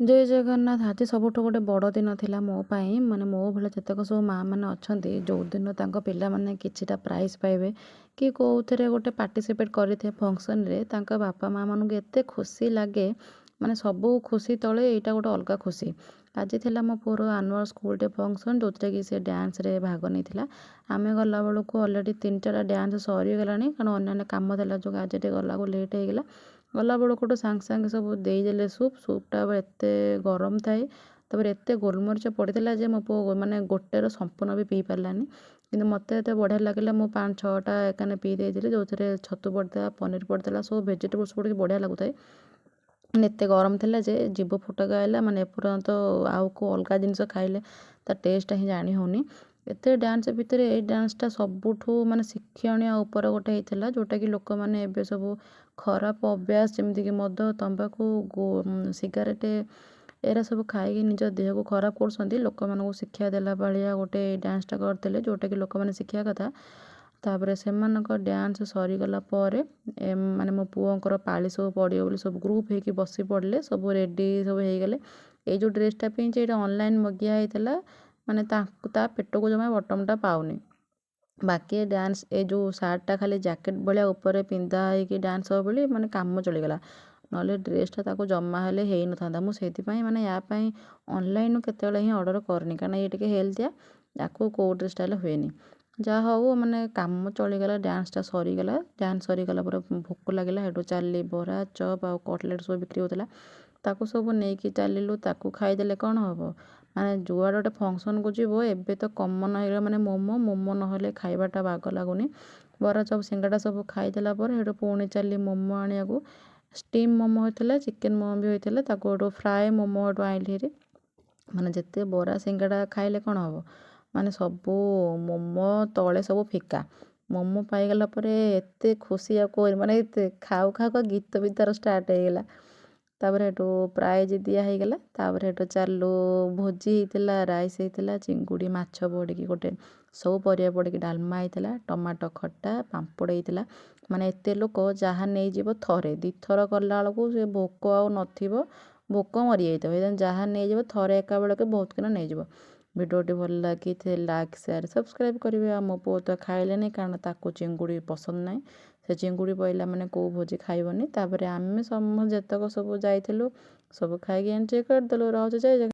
ଜୟ ଜଗନ୍ନାଥ। ଆଜି ସବୁଠୁ ଗୋଟେ ବଡ଼ ଦିନ ଥିଲା ମୋ ପାଇଁ, ମାନେ ମୋ ଭଳିଆ ଯେତେକ ସବୁ ମାଆ ମାନେ ଅଛନ୍ତି, ଯେଉଁଦିନ ତାଙ୍କ ପିଲାମାନେ କିଛିଟା ପ୍ରାଇଜ୍ ପାଇବେ କି କେଉଁଥିରେ ଗୋଟେ ପାର୍ଟିସିପେଟ୍ କରିଥିବେ ଫଙ୍କସନ୍ରେ, ତାଙ୍କ ବାପା ମାଆ ମାନଙ୍କୁ ଏତେ ଖୁସି ଲାଗେ। ମାନେ ସବୁ ଖୁସି ତଳେ ଏଇଟା ଗୋଟେ ଅଲଗା ଖୁସି। ଆଜି ଥିଲା ମୋ ପୁଅର ଆନୁଆଲ୍ ସ୍କୁଲ୍ ଡେ ଫଙ୍କସନ୍, ଯେଉଁଥିରେ କି ସେ ଡ୍ୟାନ୍ସରେ ଭାଗ ନେଇଥିଲା। ଆମେ ଗଲାବେଳକୁ ଅଲରେଡ଼ି 3-4ଟା ଡ୍ୟାନ୍ସ ସରିଗଲାଣି, କାରଣ ଅନ୍ୟାନ୍ୟ କାମ ଥିଲା ଯୋଗୁଁ ଆଜି ଟିକେ ଗଲାବେଳକୁ ଲେଟ୍ ହେଇଗଲା। ଗଲାବେଳକୁ ତ ସାଙ୍ଗେ ସାଙ୍ଗେ ସବୁ ଦେଇଦେଲେ ସୁପ୍। ସୁପ୍ଟା ଏତେ ଗରମ ଥାଏ, ତାପରେ ଏତେ ଗୋଲମରିଚ ପଡ଼ିଥିଲା ଯେ ମୋ ପୁଅ ମାନେ ଗୋଟେର ସମ୍ପୂର୍ଣ୍ଣ ବି ପିଇ ପାରିଲାନି। କିନ୍ତୁ ମୋତେ ଏତେ ବଢ଼ିଆ ଲାଗିଲା, ମୁଁ 5-6ଟା ଏକାନେ ପିଇ ଦେଇଥିଲି, ଯେଉଁଥିରେ ଛତୁ ପଡ଼ିଥିଲା, ପନିର ପଡ଼ିଥିଲା, ସବୁ ଭେଜିଟେବୁଲ୍ସ ପଡ଼ିକି ବଢ଼ିଆ ଲାଗୁଥାଏ। ମାନେ ଏତେ ଗରମ ଥିଲା ଯେ ଜିଭ ଫୋଟକା ହେଲା, ମାନେ ଏପର୍ଯ୍ୟନ୍ତ ଆଉ କେଉଁ ଅଲଗା ଜିନିଷ ଖାଇଲେ ତା ଟେଷ୍ଟଟା ହିଁ ଜାଣି ହେଉନି। ଏତେ ଡ୍ୟାନ୍ସ ଭିତରେ ଏଇ ଡ୍ୟାନ୍ସଟା ସବୁଠୁ ମାନେ ଶିକ୍ଷଣୀୟ ଉପରେ ଗୋଟେ ହେଇଥିଲା, ଯେଉଁଟାକି ଲୋକମାନେ ଏବେ ସବୁ ଖରାପ ଅଭ୍ୟାସ ଯେମିତିକି ମଦ, ତମ୍ବାକୁ, ସିଗାରେଟ୍ ଏରା ସବୁ ଖାଇକି ନିଜ ଦେହକୁ ଖରାପ କରୁଛନ୍ତି। ଲୋକମାନଙ୍କୁ ଶିକ୍ଷା ଦେଲା ଭଳିଆ ଗୋଟେ ଡ୍ୟାନ୍ସଟା କରିଥିଲେ, ଯେଉଁଟାକି ଲୋକମାନେ ଶିଖିବା କଥା। ତାପରେ ସେମାନଙ୍କ ଡ୍ୟାନ୍ସ ସରିଗଲା ପରେ ମାନେ ମୋ ପୁଅଙ୍କର ପାଳି ସବୁ ପଡ଼ିବ ବୋଲି ସବୁ ଗ୍ରୁପ୍ ହେଇକି ବସି ପଡ଼ିଲେ, ସବୁ ରେଡ଼ି ସବୁ ହେଇଗଲେ। ଏଇ ଯେଉଁ ଡ୍ରେସ୍ଟା ପିନ୍ଧିଛି ଏଇଟା ଅନଲାଇନ୍ ମଗିଆ ହେଇଥିଲା, ମାନେ ତାଙ୍କୁ ତା ପେଟକୁ ଜମା ବଟମ୍ଟା ପାଉନି। ବାକି ଡ୍ୟାନ୍ସ ଏ ଯେଉଁ ସାର୍ଟଟା ଖାଲି ଜ୍ୟାକେଟ୍ ଭଳିଆ ଉପରେ ପିନ୍ଧା ହେଇକି ଡ୍ୟାନ୍ସ ହେବ ବୋଲି ମାନେ କାମ ଚଳିଗଲା, ନହେଲେ ଡ୍ରେସ୍ଟା ତାକୁ ଜମା ହେଲେ ହେଇନଥାନ୍ତା। ମୁଁ ସେଇଥିପାଇଁ ମାନେ ୟା ପାଇଁ ଅନଲାଇନ୍ରୁ କେତେବେଳେ ହିଁ ଅର୍ଡ଼ର୍ କରିନି, କାରଣ ଇଏ ଟିକେ ହେଲ୍ଦିଆ, ୟାକୁ କେଉଁ ଡ୍ରେସ୍ଟା ହେଲେ ହୁଏନି। ଯାହା ହଉ ମାନେ କାମ ଚଳିଗଲା, ଡ୍ୟାନ୍ସଟା ସରିଗଲା। ଡ୍ୟାନ୍ସ ସରିଗଲା ପରେ ଭୋକ ଲାଗିଲା, ସେଠୁ ଚାଲିଲି ବରା, ଚପ୍ ଆଉ କଟଲେଟ୍ ସବୁ ବିକ୍ରି ହେଉଥିଲା, ତାକୁ ସବୁ ନେଇକି ଚାଲିଲୁ। ତାକୁ ଖାଇଦେଲେ କ'ଣ ହେବ? ମାନେ ଯୁଆଡ଼େ ଗୋଟେ ଫଙ୍କସନ୍କୁ ଯିବ ଏବେ ତ କମନ୍ ହେଇଗଲା, ମାନେ ମୋମୋ ମୋମୋ ନହେଲେ ଖାଇବାଟା ବାଗ ଲାଗୁନି। ବରା, ଚପ୍, ସିଙ୍ଗଡ଼ା ସବୁ ଖାଇଦେଲା ପରେ ସେଠୁ ପୁଣି ଚାଲିଲି ମୋମୋ ଆଣିବାକୁ। ଷ୍ଟିମ୍ ମୋମୋ ହେଇଥିଲା, ଚିକେନ୍ ମୋମୋ ବି ହେଇଥିଲା, ତାକୁ ସେଠୁ ଫ୍ରାଏ ମୋମୋ ସେଠୁ ଆଣିଲି ହେରି। ମାନେ ଯେତେ ବରା ସିଙ୍ଗଡ଼ା ଖାଇଲେ କ'ଣ ହେବ, ମାନେ ସବୁ ମୋମୋ ତଳେ ସବୁ ଫିକା। ମୋମୋ ପାଇଗଲା ପରେ ଏତେ ଖୁସି ଆଉ କୁହନି, ମାନେ ଏତେ ଖାଉ ଖାଉ ଗୀତ ବି ତା'ର ଷ୍ଟାର୍ଟ ହେଇଗଲା। ତାପରେ ସେଠୁ ପ୍ରାଇଜ୍ ଦିଆ ହେଇଗଲା। ତାପରେ ସେଠୁ ଚାଲିଲୁ, ଭୋଜି ହେଇଥିଲା, ରାଇସ୍ ହେଇଥିଲା, ଚିଙ୍ଗୁଡ଼ି ମାଛ ପଡ଼ିକି ଗୋଟେ ସବୁ ପରିବା ପଡ଼ିକି ଡାଲମା ହେଇଥିଲା, ଟମାଟୋ ଖଟା, ପାମ୍ପଡ଼ ହେଇଥିଲା। ମାନେ ଏତେ ଲୋକ, ଯାହା ନେଇଯିବ ଥରେ ଦୁଇଥର କଲାବେଳକୁ ସେ ଭୋକ ଆଉ ନଥିବ, ଭୋକ ମରିଯାଇଥିବ। ସେଥିପାଇଁ ଯାହା ନେଇଯିବ ଥରେ ଏକା ବେଳକେ ବହୁତ କିନା ନେଇଯିବ। ଭିଡ଼ିଓଟି ଭଲ ଲାଗିଥିଲେ ଲାଇକ୍, ସେୟାର, ସବସ୍କ୍ରାଇବ୍ କରିବେ। ଆଉ ମୋ ପୁଅ ତ ଖାଇଲେନି, କାରଣ ତାକୁ ଚିଙ୍ଗୁଡ଼ି ପସନ୍ଦ ନାହିଁ। ସେ ଚିଙ୍ଗୁଡ଼ି ପଇଲା ମାନେ କେଉଁ ଭୋଜି ଖାଇବନି। ତାପରେ ଆମେ ସମସ୍ତେ ଯେତକ ସବୁ ଯାଇଥିଲୁ ସବୁ ଖାଇକି ଏନ୍ଜୟ କରିଦେଲୁ। ରହୁଛି, ଜୟ ଜଗନ୍ନାଥ।